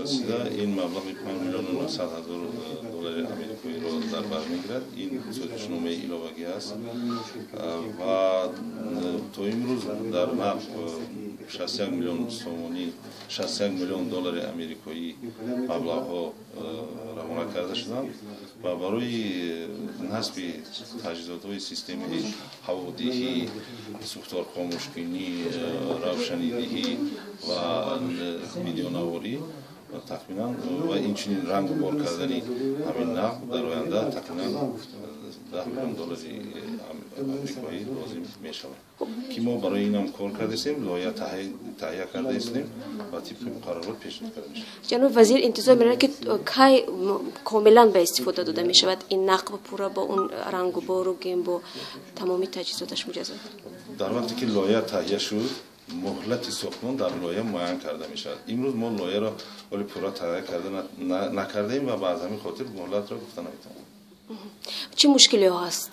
расида, ин маблағи 5 миллиону 900 ҳазор доллари амрикоиро дар бар мегирад. Ин созишномаи иловагӣ аст ва то имрӯз дар нақб 61 миллион сомонӣ, 61 миллион доллари амрикоӣ маблағҳо равона карда шуданд ва барои насби таҷҳизотҳои системаи ҳаводиҳӣ, сӯхторхомӯшкунӣ, равшанидиҳӣ ва видеонаворӣ тахминан ва инчунин рангу бор кардани ҳамин нақб дар оянда тахминан 10 миллион доллари амрикоӣ лозим мешавад, ки мо барои инам кор кардаистем, лоиҳа таҳия кардаистем ва тибқи муқаррарот пешниҳод карда мешавад. Ҷаноби вазир, интизор меравад, ки кай комилан ба истифода дода мешавад ин нақб, пурра бо он рангу бору гем, бо тамоми таҷҳизоташ муҷаҳҳаз? Дар вақте ки лоиҳа таҳия шуд, муҳлати сохтмон дар лоиҳа муайян карда мешавад. Имрӯз мо лоиҳаро ҳоли пурра таҳия карда накардаем ва ба аз ҳамин хотир муҳлатро гуфта наметавонем. Чӣ мушкилиҳо ҳаст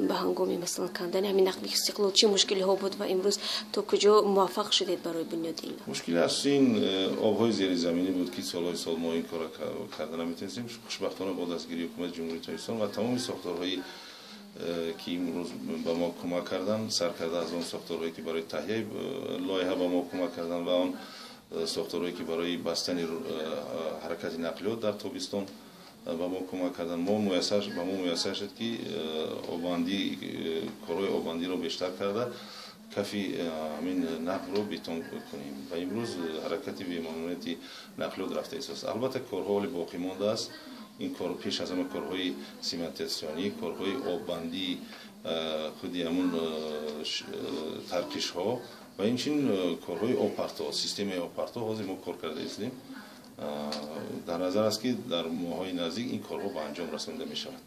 ба ҳангоми, масалан, кандани ҳамин нақби Истиқлол? Чӣ мушкилиҳо буд ва имрӯз то куҷо муваффақ шудед барои бунёди ин? Мушкили асосӣ ин обҳои зеризаминӣ буд, ки солҳои сол мо ин корро карда наметавонистем. Хушбахтона, бо дастгирии ҳукумати Ҷумҳурии Тоҷикистон ва тамоми сохторҳои, ки имрӯз ба мо кӯмак карданд, сар карда аз он сохторҳое, ки барои таҳияи лоиҳа ба мо кӯмак карданд, ва он сохторҳое, ки барои бастани ҳаракати нақлиёт дар тобистон ба мо кӯмак карданд, мо муяссар ба мо муяссар шуд, ки оббандӣ, корҳои оббандиро бештар карда, кафи ҳамин нақбро бетон кунем ва имрӯз ҳаракати бемамониати нақлиёт рафта истодааст. Албатта, корҳо ҳоле боқӣ мондааст. Ин кор пеш аз ҳама корҳои сементатсионӣ, корҳои оббандии худи ҳамун тарқишҳо ва инчунин корҳои обпарто, системаи обпарто ҳозир мо кор карда истем. Дар назар аст, ки дар моҳҳои наздик ин корҳо ба анҷом расонида мешавад.